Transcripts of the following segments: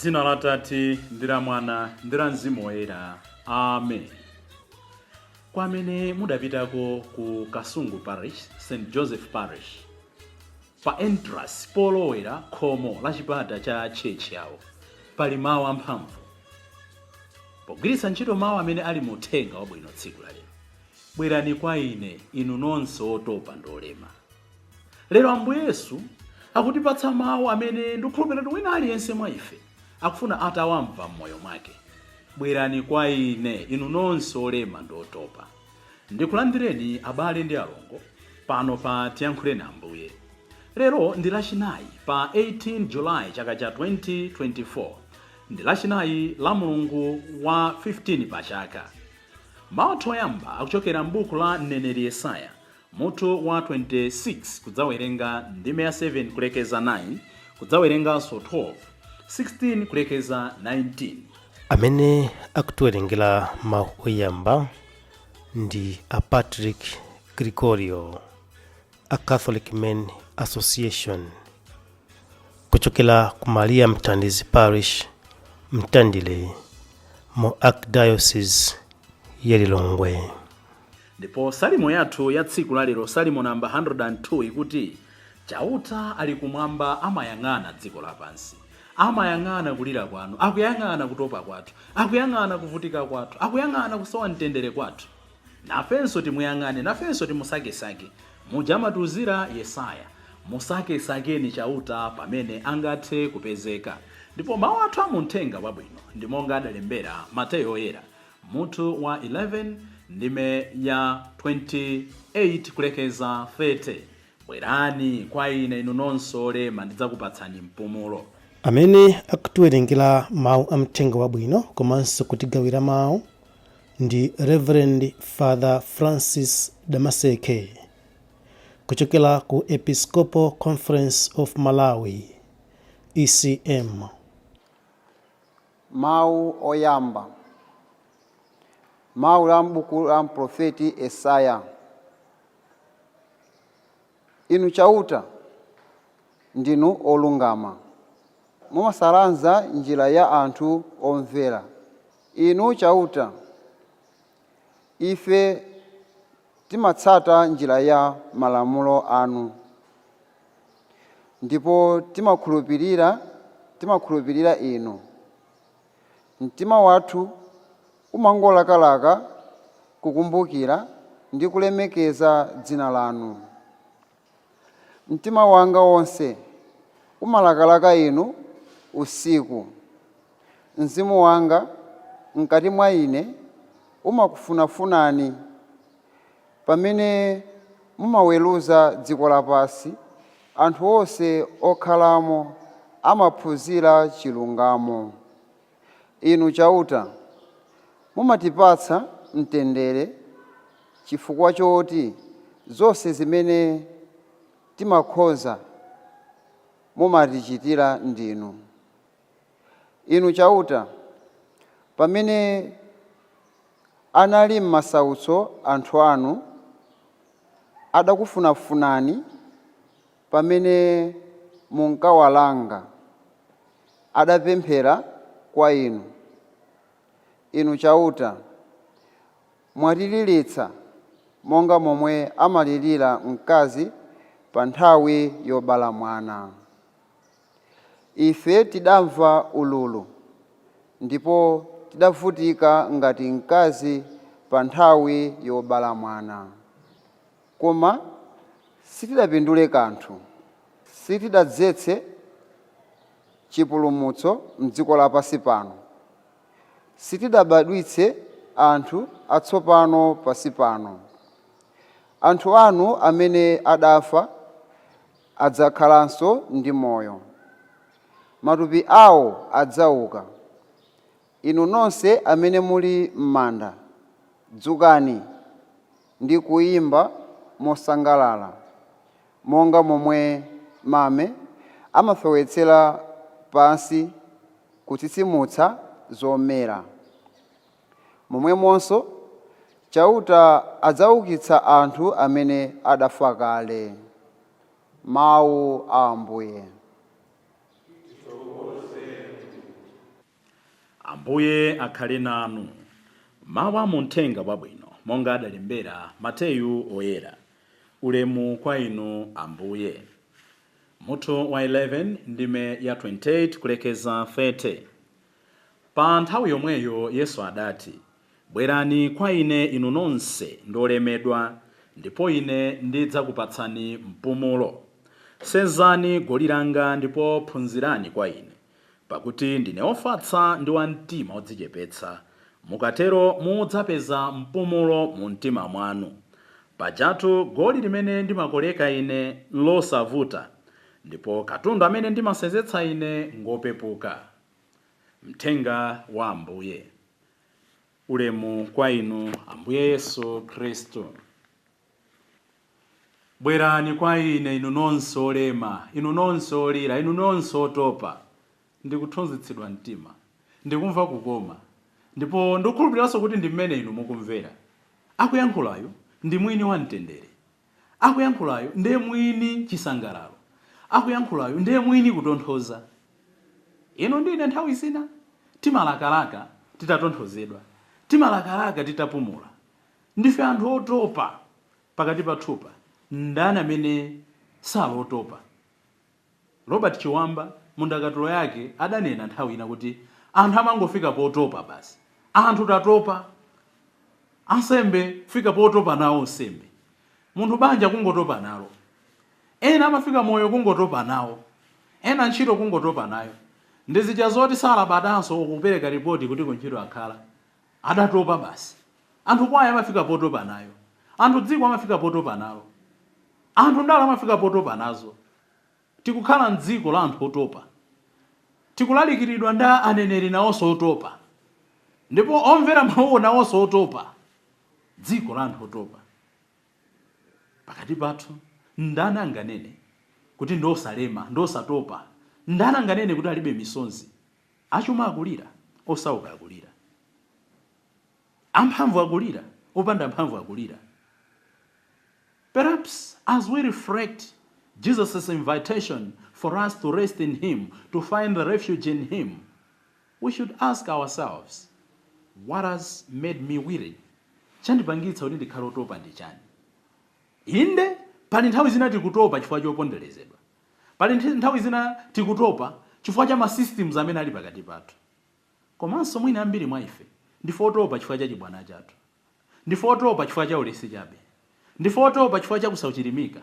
Dzina la Tate ndi la Mwana ndi la Mzimu Woyera. Amen. Kwa amene mudapitako ku Kasungu Parish, St Joseph Parish, pa entrance polowera khomo la chipata cha church yawo pali mawu amphamvu. Pogwiritsa ntchito mawu amene ali mu uthenga wabwino tsiku la lero, bwerani kwa ine inu nonse otopa ndi olema. Lero Ambuye Yesu akutipatsa mawu amene ndikukhulupirira kuti wina aliyense mwa ife akufuna atawamva m'moyo mwake. Bwerani kwa ine inu nonse olema ndi otopa. Ndikulandireni abale ndi alongo pano pa Tiyankhuleni Ambuye. Lero ndi Lachinayi pa 18 July chaka cha 2024. Ndi Lachinayi la mulungu wa 15 pa chaka. Mawu athu oyamba akuchokera m'buku la mneneri Yesaya mutu wa 26 kudzawerenga ndime ya 7 kulekeza 9, kudzawerenganso 12, 16 kulekeza 19. Amene akutiwerengera mawu oyamba ndi a Patrick Gregorio a Catholic Men Association kuchokera ku Maria Mthandizi Parish, Mtandire, mu Archdiocese ya Lilongwe. Ndipo salimo yathu ya tsiku la lero, salimo namba 102, ikuti Chauta ali kumwamba amayang'ana dziko lapansi, amayang'ana kulira kwanu, akuyang'ana kutopa kwathu, akuyang'ana kuvutika kwathu, akuyang'ana kusowa mtendere kwathu. Nafenso timuyang'ane, nafenso timusakesake. Muja amatiuzira Yesaya, musakesakeni Chauta pamene angathe kupezeka. Ndipo mawu athu amuthenga wabwino ndi monga adalembera Mateyo Oyera mutu wa 11 ndime ya 28 kulekeza 30. Bwerani kwa ine inu nonse olema, ndidzakupatsani mpumulo. Amene akutiwerengera mawu amthenga wabwino komanso kutigawira mawu ndi Reverend Father Francis Damaseke kuchokera ku Episcopal Conference of Malawi, ECM. Mawu oyamba, mawu la m'buku la mprofeti Yesaya. Inu Chauta, ndinu olungama, mumasanza njira ya anthu omvera. Inu Chauta, ife timatsata njira ya malamulo anu ndipo timakhulupirira inu. Mtima wathu umangolakalaka kukumbukira ndi kulemekeza dzina lanu. Mtima wanga wonse umalakalaka inu usiku, mzimu wanga mkati mwa ine umakufunafunani. Pamene mumaweruza dziko lapansi, anthu onse okhalamo amaphunzira chilungamo. Inu Chauta, mumatipatsa mtendere chifukwa choti zonse zimene timakonza mumatichitira ndinu. Inu Chauta, pamene anali m'masautso anthu anu adakufunafunani, pamene munkawalanga adapemphera kwa inu. Inu Chauta, mwatililitsa monga momwe amalirira mkazi pa nthawi yobala mwana. Ife tidamva ululu ndipo tidavutika ngati mkazi pa nthawi yobala mwana, koma sitidapindule kanthu, sitidadzetse chipulumutso mdziko lapansi pano, sitidabadwitse anthu atsopano pansi pano. Anthu anu amene adafa adzakhalanso ndi moyo, matupi awo adzauka. Inu nonse amene muli m'manda, dzukani ndi kuyimba mosangalala, monga momwe mame amafewetsera pansi kutsitsimutsa zomera, momwemonso Chauta adzaukitsa anthu amene adafa kale. Mawu a Ambuye. Ambuye akhale nanu. Mawu a muthenga wabwino monga adalembera Mateyu Oyera. Ulemu kwa inu, Ambuye. Mutu wa 11, ndime ya 28 kulekeza 30. Pa nthawi yomweyo Yesu adati, "Bwerani kwa ine inu nonse ndolemedwa, ndipo ine ndidzakupatsani mpumulo. Senzani goli langa ndipo phunzirani kwa ine, pakuti ndine ofatsa ndi wa mtima odzichepetsa. Mukatero mudzapeza mpumulo mu mtima mwanu. Pajatu goli limene ndimakoleka ine losavuta, ndipo katundu amene ndimasenzetsa ine ngopepuka." Mthenga wa Ambuye. Ulemu kwa inu, Ambuye Yesu Khristu. Bwerani kwa ine inu nonse olema, inu nonse olira, inu nonse otopa. Ndikuthunzitsidwa mtima, ndikumva kukoma, ndipo ndikukhulupiriranso kuti ndi mmene inu mukumvera. Akuyankhulayo ndi mwini wa mtendere, akuyankhulayo ndiye mwini chisangalalo, akuyankhulayo ndiye mwini kutonthoza. Inu ndine nthawi zina timalakalaka titatonthozedwa, timalakalaka titapumula. Ndife anthu otopa. Pakati pathupa ndani amene sali otopa? Robert Chiwamba mundakatulo yake adanena nthawi ina kuti anthu amangofika potopa basi. Anthu tatopa. Ansembe fika potopa nawo nsembe, munthu banja kungotopa nalo, ena amafika moyo kungotopa nawo, ena ntchito kungotopa nayo. Ndizija zoti salabadanso kupereka ripoti kuti kuntchito akhala adatopa basi. Anthu kwaya amafika potopa nayo, anthu dziko amafika potopa nalo, anthu ndala amafika potopa nazo. Tikukhala mdziko la anthu otopa. Tikulalikiridwa ndi aneneri nawonso otopa, ndipo omvera mawuwo nawonso otopa. Dziko la anthu otopa. Pakati pathu ndani anganene kuti ndosalema, ndosatopa? Ndani anganene kuti alibe misonzi? Achuma akulira, osauka akulira, amphamvu akulira, opanda mphamvu akulira. Perhaps as we reflect Jesus' invitation for us to rest in him, to find refuge in him, we should ask ourselves, "What has made me weary?" Chandipangitsa kuti ndikhale otopa ndi chani? Inde, pali nthawi zina tikutopa chifukwa choponderezedwa, pali nthawi zina tikutopa chifukwa cha ma systems amene ali pakati pathu, komanso mwina ambiri mwa ife ndife otopa chifukwa cha chibwana chathu, ndife otopa chifukwa cha ulesi chabe, ndife otopa chifukwa cha kusauchilimika.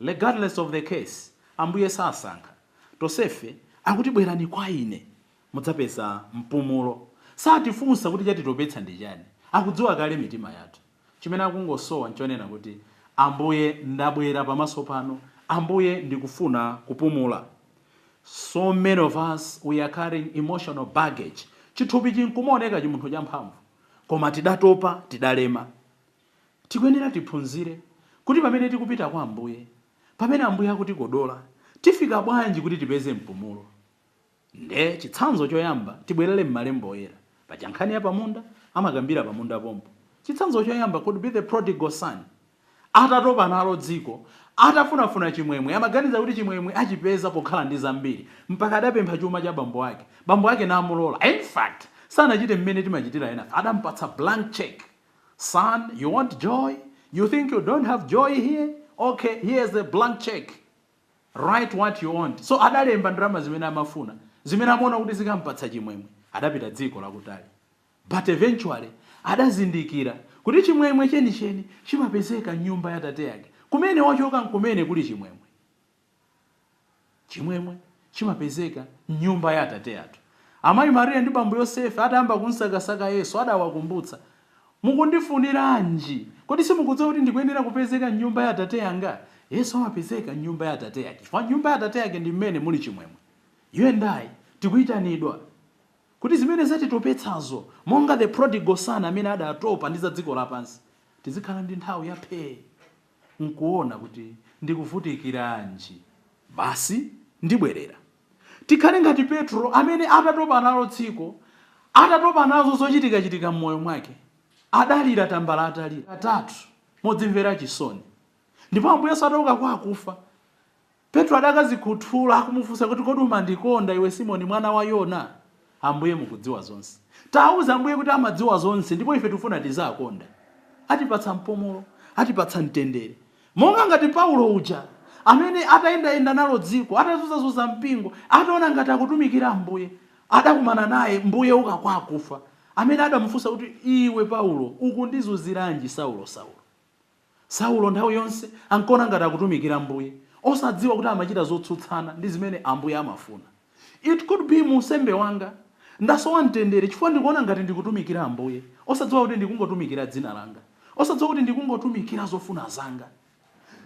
Regardless of the case, Ambuye sasankha. Tonsefe akuti, "Bwerani kwa ine, mudzapeza mpumulo." Satifunsa kuti chatitopetsa ndi chani, akudziwa kale mitima yathu. Chimene akungosowa nchonena kuti, "Ambuye, ndabwera pamaso pano. Ambuye, ndikufuna kupumula." So many of us, we are carrying emotional baggage. Chithupi chinkumaoneka chimunthu champhamvu, koma tidatopa, tidalema. Tikuyenera tiphunzire kuti pamene tikupita kwa Ambuye, pamene Ambuye akutikodola, tifika bwanji kuti tipeze mpumulo? Nde chitsanzo choyamba, tibwerere m'malemba oyera. Paja nkhani ya pamunda amakambira pamunda pompo. Chitsanzo choyamba could be the prodigal son. Atatopa nalo dziko, atafunafuna chimwemwe, amaganiza kuti chimwemwe achipeza pokhala ndi zambiri, mpaka adapempha chuma cha bambo ake. Bambo ake namulola. In fact, sanachite mmene timachitira ena, adampatsa blank check. "Son, you want joy? You think you don't have joy here? Okay, here's a blank check, write what you want." So adalemba ndalama zimene amafuna, zimene amaona kuti zikampatsa chimwemwe. Adapita dziko lakutali, but eventually adazindikira kuti chimwemwe chenicheni chimapezeka mnyumba ya tate yake. Kumene wachoka nkumene kuli chimwemwe. Chimwemwe chimapezeka mnyumba ya atate athu. Amayi Mariya ndi bambo Yosefe atayamba kunsakasaka Yesu, adawakumbutsa, "Mukundifuniranji? Kodi simukudziwa kuti ndikuyenera kupezeka mnyumba ya atate yanga?" Yesu amapezeka mnyumba ya atate yake chifukwa nyumba ya atate yake ndi mmene muli chimwemwe. You and I tikuyitanidwa kuti zimene zatitopetsazo, monga the prodigal son amene adatopa ndi za dziko lapansi, tizikhala ndi nthawi ya phee nkuona kuti ndikuvutikiranji, basi ndibwerera. Tikhale ngati Petro amene atatopa nalo dziko, atatopa nazo zochitikachitika m'moyo mwake, adalira tambala atalira katatu modzimvera chisoni. Ndipo Ambuye Yesu atauka kwa akufa, Petro adakazikhuthula akumufunsa kuti, "Kodi umandikonda iwe, Simoni mwana wa Yona?" Ambuye mukudziwa zonse. Tawuza Ambuye kuti amadziwa zonse, ndipo ife tifuna tizakonda. Atipatsa mpumulo, atipatsa mtendere, monga ngati Paulo uja amene atayendayenda nalo dziko, atazunzazunza mpingo, ataona ngati akutumikira Ambuye, adakumana naye Mbuye uka kwa akufa, amene adamufunsa kuti, "Iwe Paulo, ukundizunziranji?" Saulo, Saulo, Saulo nthawi yonse ankaona ngati akutumikira Mbuye, osadziwa kuti amachita zotsutsana ndi zimene Ambuye amafuna. It could be mu unsembe wanga ndasowa mtendere chifukwa ndikuona ngati ndikutumikira Ambuye, osadziwa kuti ndikungotumikira dzina langa, osadziwa kuti ndikungotumikira zofuna zanga.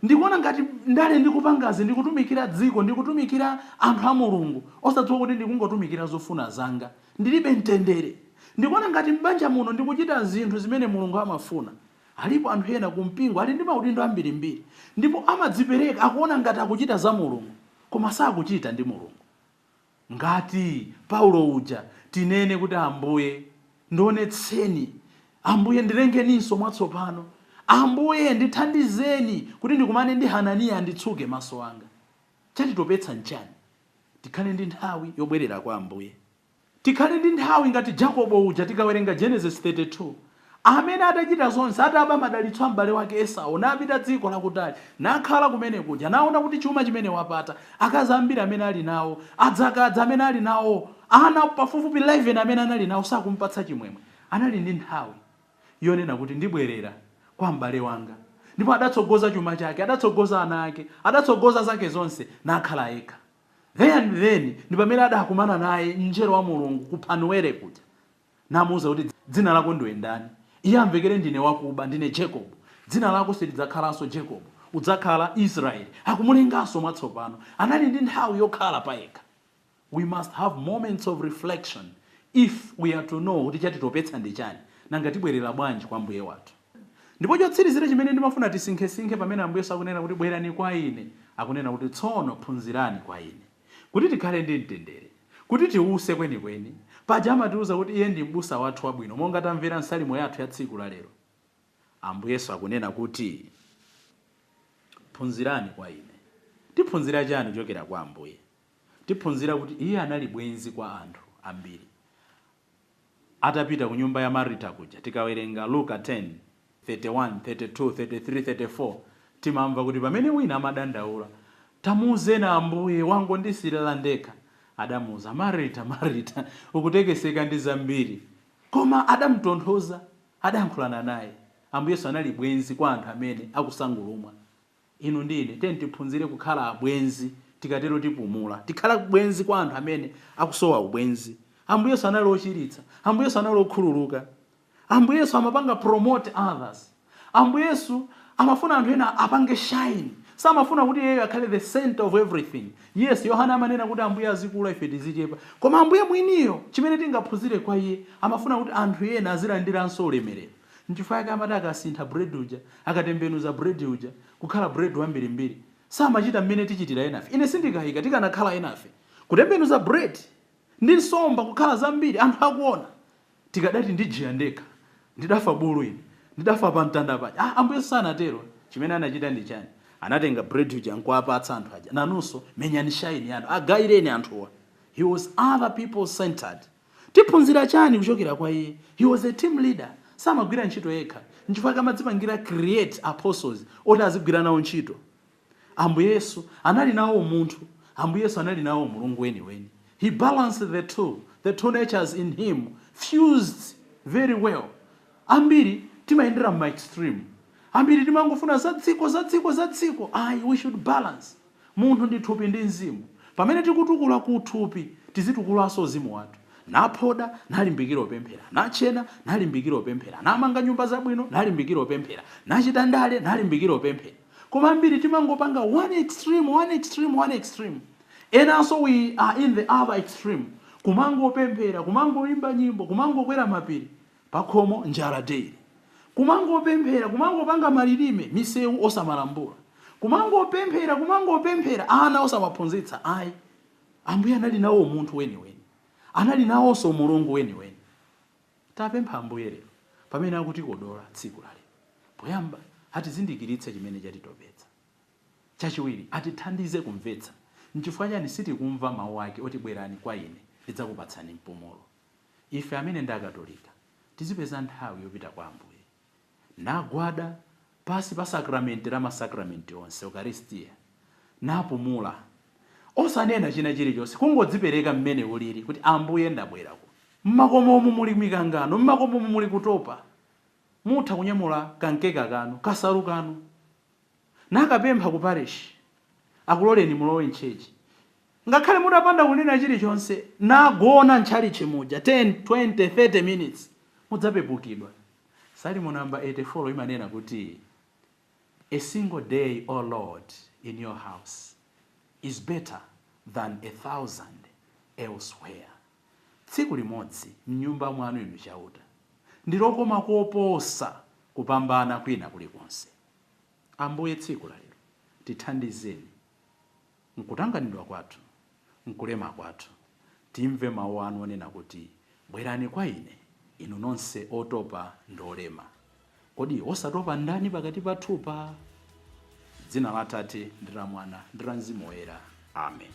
Ndikuona ngati ndale ndikupangazi ndikutumikira dziko, ndikutumikira anthu a Mulungu, osadziwa kuti ndikungotumikira zofuna zanga. Ndilibe mtendere. Ndikuona ngati m'banja muno ndikuchita zinthu zimene Mulungu amafuna. Alipo anthu ena kumpingo ali ndi maudindo ambirimbiri, ndipo amadzipereka, akuona ngati akuchita za Mulungu, koma sakuchita ndi Mulungu. Ngati Paulo uja, tinene kuti, "Ambuye, ndionetseni. Ambuye, ndilengeninso mwatsopano. Ambuye, ndithandizeni kuti ndikumane ndi Hananiya, anditsuke maso anga." Chatitopetsa nchani? Tikhale ndi nthawi yobwerera kwa Ambuye. Tikhale ndi nthawi ngati Jacobo uja. Tikawerenga Genesis 32, amene atachita zonse, ataba madalitso a m'bale wake Esau, napita dziko lakutali, nakhala kumene kuja, naona kuti chuma chimene wapata, akazi ambiri amene ali nawo, adzakazi amene ali nawo, ana pafupifupi 11 amene anali nawo, sakumpatsa chimwemwe, anali ndi nthawi yonena kuti, "Ndibwerera kwa m'bale wanga." Ndipo adatsogoza chuma chake, adatsogoza ana ake, adatsogoza zake zonse, nakhala yekha. There and then ndi pamene adakumana naye mngelo wa Mulungu ku Panuele kuja, namuwuza kuti, "Dzina lako ndiwe ndani?" Iye amvekere, "Ndine wakuba, ndine Jacob." "Dzina lako silidzakhalanso Jacob, udzakhala Israeli." Akumulenganso mwatsopano. Anali ndi nthawi yokhala payekha. We must have moments of reflection if we are to know kuti chatitopetsa ndi chani, nanga tibwerera bwanji kwa Mbuye wathu. Ndipo chotsirizira chimene ndimafuna tisinkhesinkhe, pamene Ambuye Yesu akunena kuti, "Bwerani kwa ine," akunena kuti, "Tsono phunzirani kwa ine." Kuti tikhale ndi mtendere, kuti tiwuse kwenikweni, paja amatiuza kuti iye ndi m'busa wathu wabwino, monga tamvera nsalimo yathu ya tsiku la lero. Ambuye Yesu akunena kuti, "Phunzirani kwa ine." Tiphunzira chani kuchokera kwa Ambuye? Tiphunzira kuti iye anali bwenzi kwa anthu ambiri. Atapita ku nyumba ya Marita kuja, tikawerenga Luka 10 31, 32, 33, 34, timamva kuti pamene wina amadandaula, "Tamuuzeni Ambuye, wangondisiyira ndekha," adamuuza, "Marita, Marita, ukutekeseka ndi zambiri." Koma adamutonthoza, adayankhulana naye. Ambuye Yesu anali bwenzi kwa anthu amene akusangulumwa. Inu ndi ine, tiyeni tiphunzire kukhala abwenzi. Tikatero tipumula. Tikhala bwenzi kwa anthu amene akusowa ubwenzi. Ambuye Yesu anali ochiritsa. Ambuye Yesu anali okhululuka. Ambuye Yesu amapanga promote others. Ambuye Yesu amafuna anthu ena apange shine, samafuna kuti iyeyo akhale the center of everything. Yes, Yohana amanena kuti Ambuye azikula, ife tizichepa. Koma Ambuye mwiniyo, chimene tingaphunzire kwa iye, amafuna kuti anthu ena azilandiranso ulemerero. Nchifukwa yake amati akasintha bread uja, akatembenuza bread uja kukhala bread wambirimbiri, samachita mmene tichitira enafe. Ine sindikayika, tikanakhala enafe, kutembenuza bread ndi nsomba kukhala zambiri anthu akuona, tikadati, "Ndijiya ndekha, ndidafa bulu ine, ndidafa pa mtanda paja." Ah, Ambuye sanatero. Chimene anachita ndi chani? Anatenga bread uja nkuwapatsa anthu aja, "Nanunso menyani shine yanu, agayireni anthuwa." He was other people centered. Tiphunzira chani kuchokera kwa iye? He was a team leader. Samagwira ntchito yekha. Nchifukwa amadzipangira create apostles oti azigwira nawo ntchito. Ambuye Yesu anali nawo umunthu. Ambuye Yesu anali nawo Mulungu weniweni. He balanced the two. The two natures in him fused very well. Ambiri timayendera mma extreme. Ambiri timangofuna za dziko, za dziko, za dziko. Ayi, we should balance. Munthu ndi thupi ndi mzimu. Pamene tikutukula ku thupi, tizitukulanso uzimu wathu. Naphoda, nalimbikira opemphera. Nachena, nalimbikira opemphera. Namanga nyumba zabwino, nalimbikira opemphera. Nachita ndale, nalimbikira opemphera. Koma ambiri timangopanga one extreme, one extreme, one extreme. Enanso we are in the other extreme, kumangopemphera, kumangoimba nyimbo, kumangokwera mapiri, pakhomo njala daily. Kumangopemphera, kumangopanga malilime, misewu osamalambula. Kumangopemphera, kumangopemphera, ana osamaphunzitsa. Ayi, Ambuye anali nawo munthu weniweni, anali nawonso Mulungu weniweni. Tapempha Ambuye lero, pamene akutikodola tsiku la lero, poyamba atizindikiritse chimene chatitopetsa. Chachiwiri, atithandize kumvetsa nchifukwa chani sitikumva mawu ake oti, "Bwerani kwa ine, ndidzakuchiritsani." Ndidzakupatsani mpumulo. Ife amene ndi Akatolika tizipeza nthawi yopita kwa Ambuye, nagwada pasi pa sakramenti la masakramenti onse, Ukaristiya, napumula, osanena china chilichonse, kungodzipereka mmene ulili kuti, "Ambuye, ndabwerako." Mmakomomu muli mikangano, mmakomomu muli kutopa. Mutha kunyamula kankeka kanu, kasalu kanu, nakapempha ku parish akuloleni mulowe mchechi, ngakhale mutapanda kunena chilichonse, nagona ntchalichi muja 10, 20, 30 minutes, mudzapepukidwa. Salimo namba 84 imanena kuti, "A single day, O Lord, in your house is better than 1,000 elsewhere." Tsiku limodzi mnyumba mwanu inu Chauta ndilokoma koposa kupambana kwina kulikonse. Ambuye, tsiku la lero tithandizeni nkutanganidwa kwathu, nkulema kwathu, timve mawu anu onena kuti, "Bwerani kwa ine, inu nonse otopa ndi olema." Kodi osatopa ndani pakati pathupa? Dzina la Tate ndi la Mwana ndi la Mzimu Woyera, amen.